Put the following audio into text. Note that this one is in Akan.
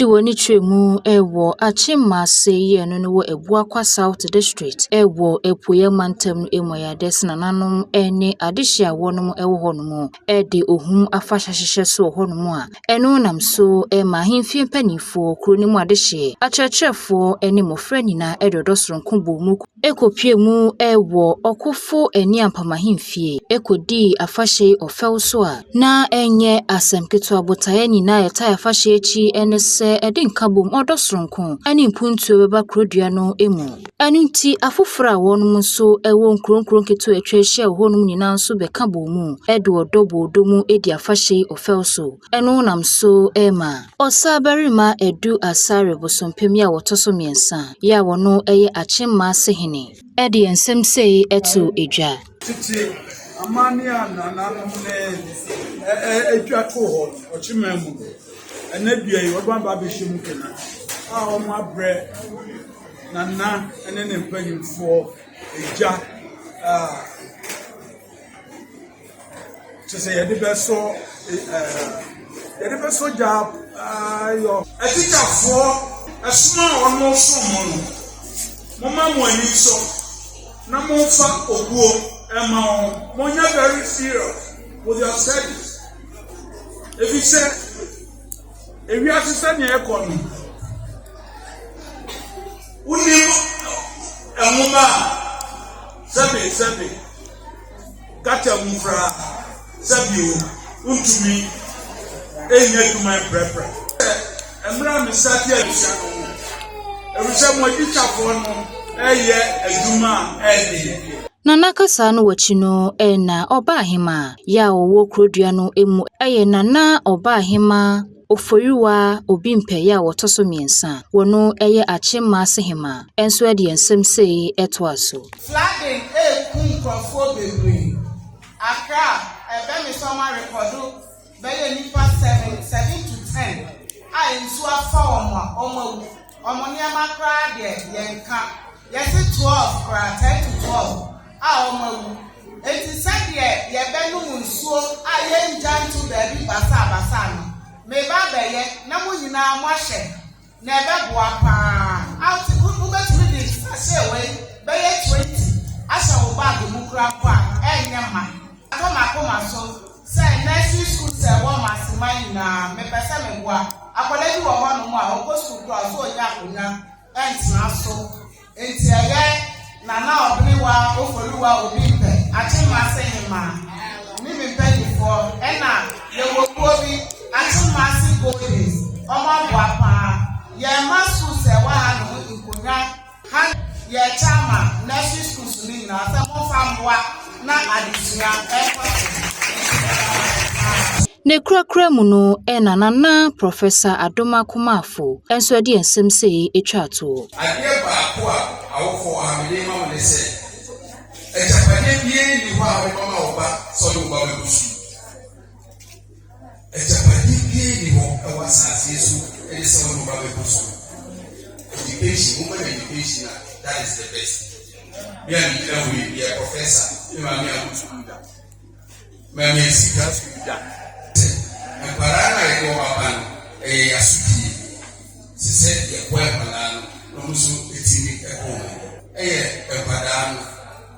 Wode w'ani kyerɛ mu wɔ Akyem Ase yi a ɛno no wɔ Abuakwa South District wɔ Apueeɛ Mantam no mu a yɛade sɛ nananom ne adehye a wɔnom wɔ hɔnom de ohum afahyɛ ahyehyɛ so wɔ hɔnom a ɛno nam so ma ahemfie mpanimfoɔ, kuro no mu adehyeɛ, akyerɛkyerɛfoɔ ne mmɔfra nyinaa de ɔdɔ soronko bɔɔ mu kɔpuee mu wɔ Ɔkofo Aniampam ahemfie kɔdii afahyɛ yi ɔfɛw so a na ɛnyɛ asɛm ketewa. Botaeɛ nyinaa a ɛtae afahyɛ akyi ne sɛ ɛde nkabom, ɔdɔ soronko ne mpuntuo bɛba kurodua no mu. Ɛno nti afoforɔ a wɔnom nso wɔ nkuro nkuro nketewa a atwa ahyia wɔ hɔnom nyinaa nso bɛka bɔɔ mu de ɔdɔ bɔɔ dɔ mu di afahyɛ yi ɔfɛw so. Ɛno nam so ma Ɔsabarima Adu Asare Bosompem yi a wɔtɔ so mmiɛnsa yi a wɔno yɛ Akyem Maase hene de nsɛm sei to dwa. Tete amanneɛ a nananom ne atwa too hɔ no, ɔkyeman mu no, ɛnɛ dua yi wɔde aba abɛhyɛ mu kena a wɔabrɛ nana ne ne mpanyimfoɔ agya a kyerɛ sɛ yɛde bɛsɔ yɛde bɛsɔ gya ayɔ. Atikyafoɔ, ɛsom a wɔsom mo no, momma mo ani nsɔ na momfa obuo mma wɔn. Monyɛ very serious with your studies, efisɛ ewiase sɛnea ɛkɔ no, wonim nwoma a sɛbe sɛbe gata mu koraa sɛbe o, wontumi nyɛ adwuma mprɛprɛ. Mmerɛ a me starte adesua no ho, efisɛ mo atikyafoɔ no reyɛ adwuma a ɛyɛ den. Nana kasa no wakyi no na Ɔbaahemaa yi a ɔwɔ kurodua no mu yɛ Nana Ɔbaahemaa Oforiwa Obimpɛ yi a wɔtɔ so mmiɛnsa. Wɔno yɛ Akyem Maase Hemaa nso de nsɛm sei toa so. Flooding eku nkurɔfoɔ bebree. Accra, ɛbɛ mi sɛ ɔmo arekɔdo bɛyɛ nipa 7, 7 to 10 a nsuo afa wɔn a wɔn awu. Wɔn nneɛma koraa deɛ yɛnka. Yɛsi 12 koraa, 10 to 12 a wɔn awu. Eti sɛdeɛ yɛbɛnom nsuo a yɛngya nto baabi basabasa no, meba abɛyɛ na mo nyinaa mo ahyɛ na ɛbɛboa paa. Ati wobɛtumi de sachet wei bɛyɛ 20 ahyɛ wo bag mu koraa mpo a ɛnyɛ ma. Atɔ m'akoma so sɛ nursery school sɛ ɛwɔ Masema nyinaa mepɛ sɛ meboa. Akwadaa bi wɔ hɔnom a ɔkɔ school koraa so ɔnya akonnwa ɛntena so. Nti ɛyɛ Nana Ɔbenewa Oforiwa Obi Mpɛ Akyemmase Hemaa ne me mpanyinfoɔ, ɛna yɛwɔ kuo bi, Akyemmase Goldens, ɔmo aboa paa. Yɛn mma school sɛ ɛwɔ ha nom nkonnwa ha yɛkyɛ ama nursery schools no nyinaa sɛ momfa mmoa na adesua ɛkɔ so. Nti mɛda mo ase paa. Ne kurakura mu no ɛna Nana Professor Adoma Kumafo nso de nsɛm sei atwa toɔ. Adeɛ baako a awofoɔ a mede ma wo ne sɛ agyapadeɛ biara nni hɔ a wode bɛma wo ba sɛ ɔde wo ba bɛkɔ sukuu. Agyapadeɛ biara nni hɔ ɛwɔ asase yi so ɛde sɛ wode wo ba bɛkɔ sukuu. Education, woman education a, that is the best. Me a megyina hɔ yi, yɛ professor, me maame a mo sukuu da, maame asika sukuu da. Sɛ nkwadaa no a yɛde wɔn aba no, ɛyɛ yasodie sɛ yɛboa nkwadaa no na wɔn nso etimi ɛkɔ wɔn ɛyɛ nkwadaa no.